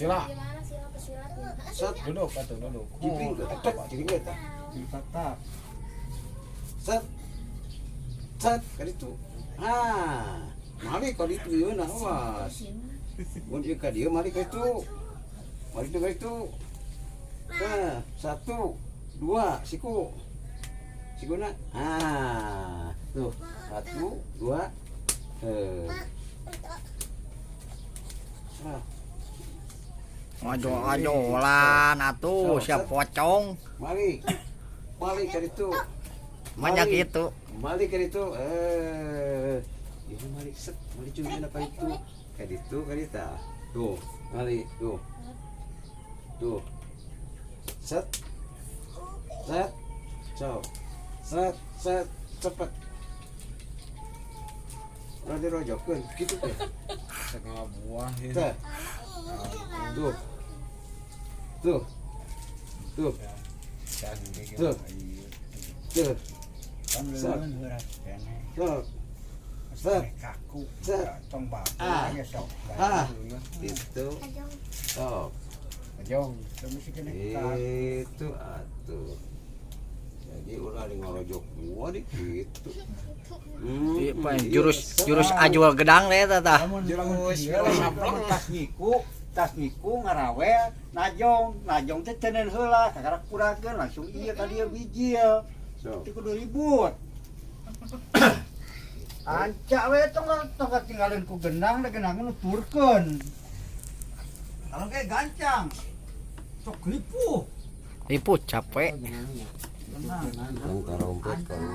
Sila. Gimana sila pesilatnya? Set. Duduk atuh, duduk. Jibring ke tek jibring eta. Tetap. Set. Set ka ditu. Ah, malik ka ditu ieu nah awas. Mun ieu ka dieu malik ka ditu. Malik ka ditu. Nah, satu, dua, siku. Sikuna. Ah, tuh. Satu, dua. Eh. Ah, Ngajol-ngajolan atuh siap pocong. Malik. Malik ka ditu. Banyak Malik. itu. Malik ka ditu. Eh. Ieu malik set, malik juga ka ditu. Ka ditu ka ditu. Tuh, malik tuh. Tuh. Set. Set. Sok. Set, set, cepet. Udah dirojokeun kitu teh. Setengah buah ya. Teh. Tuh. Tuh. Tuh. Tuh. Tuh. Kan Set. leuleun heuras keneh. Sok. Set. Kaku. Set. Tong babu Ah. ya sok. Ah. Itu. Sok. Ajong. Teu mesti keneh kaku. Itu atuh. Jadi ulah di ngorojok gua di gitu. Hmm, Iya, Pak, iya, jurus set. jurus ajual gedang deh eta tah. Lamun Jurus, lamun tas ngiku ngarawel, najong, najong teh cenen heula, kakarak kurakeun langsung ieu ka dieu bijil. Sok. Itu kudu ribut. Ancak we tong tong katinggalin ku genang, da genang nuturkeun. Kalau kayak gancang. Sok ripuh. Ripuh capek. Tenang. Yang tarompet kalau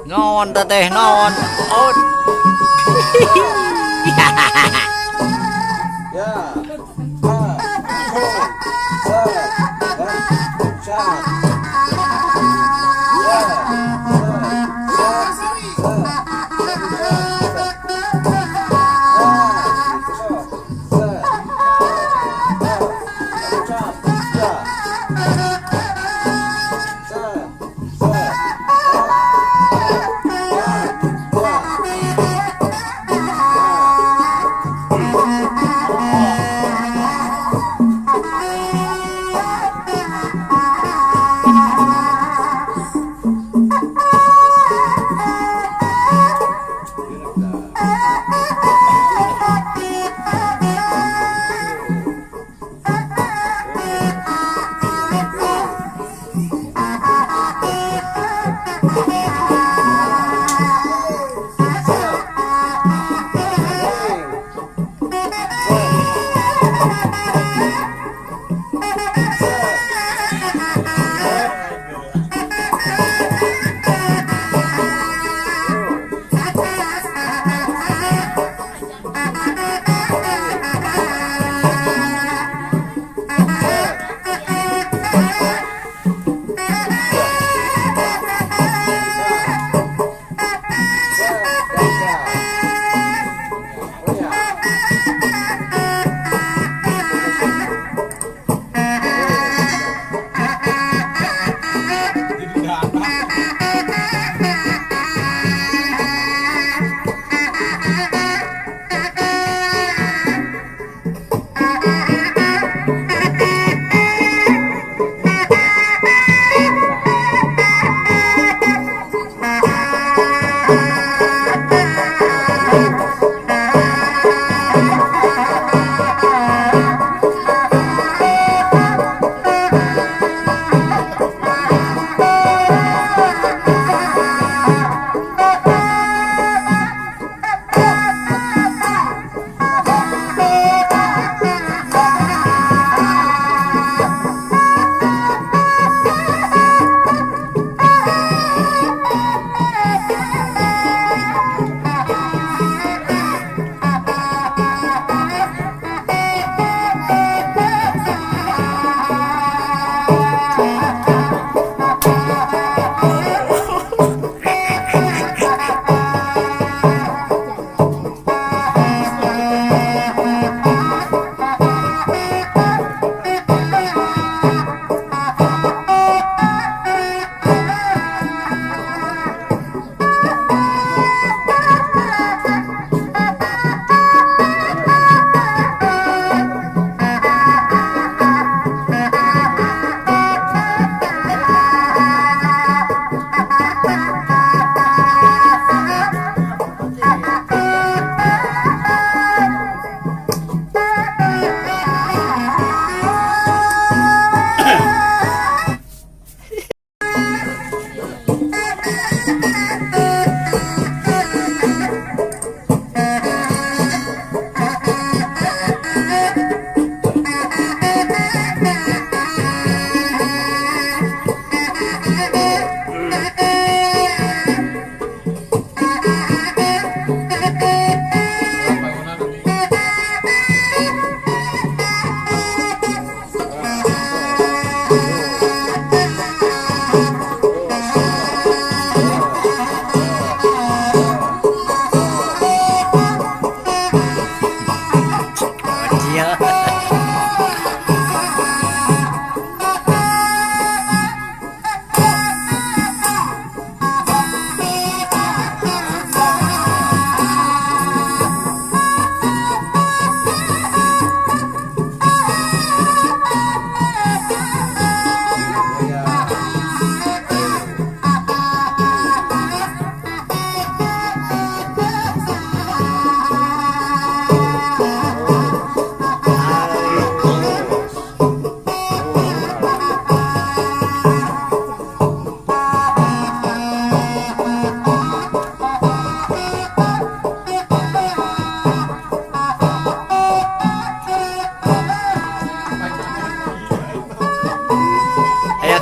Naon teteh naon? Oh. Ya. Ha. Ho. Sa. Ha. Sa. Ya. Sa. Sa. Sa. Ha. Sa. Ha. Sa. Ya. Sa. Sa. Ha. Ya.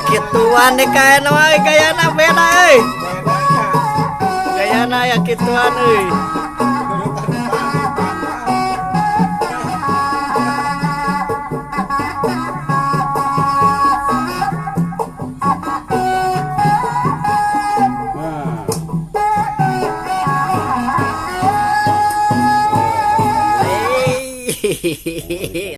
Kituan deh kayana mah, gayana beda euy. Gayana ya kituan euy.